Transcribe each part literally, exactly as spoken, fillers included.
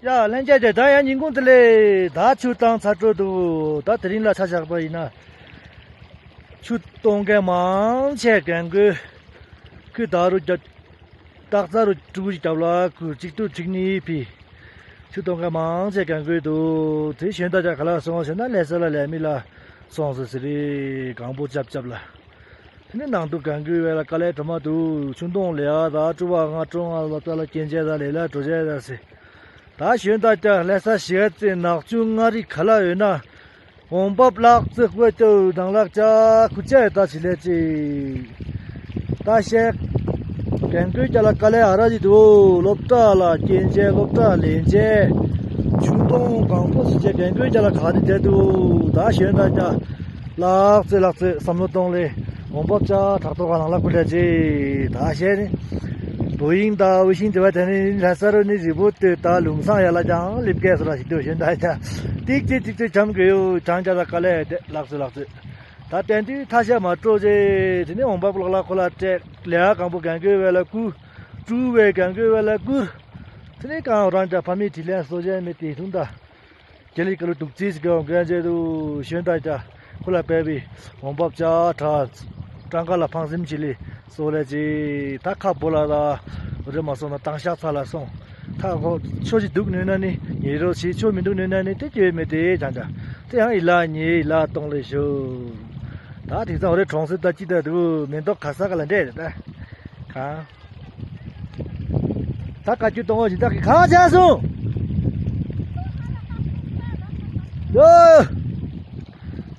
ཡ་ལྷན་རྒྱས་དེ་ད་ཡང་ཉིན་གུང་དེ་ལས་ད་ཆུ་བཏང་ཚར་འགྲོ་འདུག་ད་དེ་རིང་ལ་ཆ་བཞག་པ་ཡིན་ན། ཆུ་གཏོང་མཁན་མང་ཆེ་རྒན་རྒོན་ཁུ་ད་རུ་རྒྱ་སྟག་རྩ་རུ་ཀྲུ་གུ་རྒྱབ་ལ་ཁུ་གཅིག་ཏུ་ཁྲིག་ནི་ཕི། ཆུ་གཏོང་མཁན་མང་ཆེ་རྒན་རྒོན་འདུག་དེ་གཞོན་དག་ཅག་ག་ལ་སོང་ཟེར་ན་ལས་ས་ལ་ལས་མི་ལ་སོང་ཟེར་ཟེར་རེད་གང་པོ་ཅབ་ཅབ་ལ། དེ་ནས་ནང་དུ་གང་དགོས་བས་ལ་དཀའ་ལས་གྲོ་མ་འདུག་ཆུ་འདོང་ལས་ཨ་ད་ཀྲུ་བ་ང་ཀྲུང་ཨ་ལ་ད་ལ་སྐྱེན་ཆས་ད་ལས་ལ་གྲོ་ཆས་ད་སེ། ད་གཞོན་དག་ཀྱང་ལས་ས་ཞི་ཨ་ཙེ་ནག་ཆུ་མངའ་རིས་ག་ལ་ཡོད་ན། འོང་འབབ་ལག་རྩེ་དཀོན་ཅོ་དང་ལག་ཅག་ཁུ་ཅག་ད་ཆི་ལས་ཅི། ད་བཤད། རྒན་རྒོན་ཀྱ་ལ་དཀའ་ལས་ཨ་ར་ཅི་འདུག་སློབ་གྲྭ་ལ་སྐྱེན་ཆས་སློབ་གྲྭ་ལེན་ཆས། ཆུ་འདོང་གང་པོ་སི་ཆས་རྒན་རྒོན་ཀྱ་ལ་ག་ནི་བསྡད་འདུག་ད་གཞོན་དག་ཀྱ། ལག་རྩེ་ལག་རྩེ་བསམ་བློ་གཏོང་ལེ། འོང་འབབ་ཅག་ཕྲག་དོག་ག་ནང་ལ་ཁུ་ལས་ཅི། ད་བཤད་ནི། བོ་ཡིང་ད་ཝི་ཤིང་དེ་བ་དེ་ནི་ལྷ་ས་རུ་ནི་རི་བོ་སྟོད་ད་ལུང་སང་ཡ་ལ་ཀྱང་ལིབ་ཀས་སོ་ར་ཞིག་འདུག་གཞོན་དག་ཀྱ། ཏིག་ཅི་ཏིག་ཅི་བྱམས་གི་ཡོ་བྱང་ཀྱ་ད་དཀའ་ལས་བསྡད་ལག་རྩེ་ལག་རྩེ། ད་བསྟན་དུས་ཐ་ཤལ་མ་སྤྲོ་ཅེ། དེ་ནས་འོང་འབབ་ལག་ལ་ཁོ་ལ་སྤྲད་ལས་ཨ་གང་པོ་གང་དགོས་བས་ལ་བསྐུར། ཀྲུ་བས་གང་དགོས་བས་ལ་བསྐུར། དེ་ནས་གང་རང་ཀྱ་ཕ་མའི་དྲིན་ལན་གསོ་བྱས་མེད་དེ་ཐུང་ད། རྒྱ་ལི་ཀ་ལུ་དུག་རྩིས་ཀྱི་འགན་བྱས་དུ་གཞོན་དག་ཀྱ་ཁོ་ལ་སྤེལ་བའི་འོང་འབབ་ཅག་གྲངས་ཀ་ལ་ཕངས་སེམས་ཅི་ལི་གསོ་ལས་ཅི། ད་ཁ་བོ་ལ་ད་རེ་མ་སོང་ན་དང་ཤག་ཚ་ལ་སོང་། ད་ཁོ་ཆོ་ཅི་འདུག་ནུས་ན་ནི་ཉེ་རོགས་ཤིག་ཆོ་མི་འདུག་ནུས་ན་ནི་དེ་སྐྱོ་མེད་དེ་ཅང་ཅང་དེ་ཡང་ཡི་ལ་ཉེ་ཡི་ལ་གཏོང་ལེ་ཤོ། ད་དེང་སང་འོ་རེ་གྲོང་གསེབ་ད་ཅི་ད་དུ་མེ་ཏོག་ག་ས་ག་ལ་འདྲེས་རེད་ད། གང་། ད་བཀའ་བཀྱོན་གཏོང་བ་ཞིག་བདག་གིས་གང་བྱས་སོང་། ཡོ།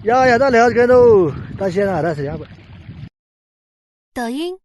ཡ་ཡ་ད་ལས་ཀ་གན་འདུག་ད་བཤད་ན་ར་ཟེར་ཡག་པ། 抖音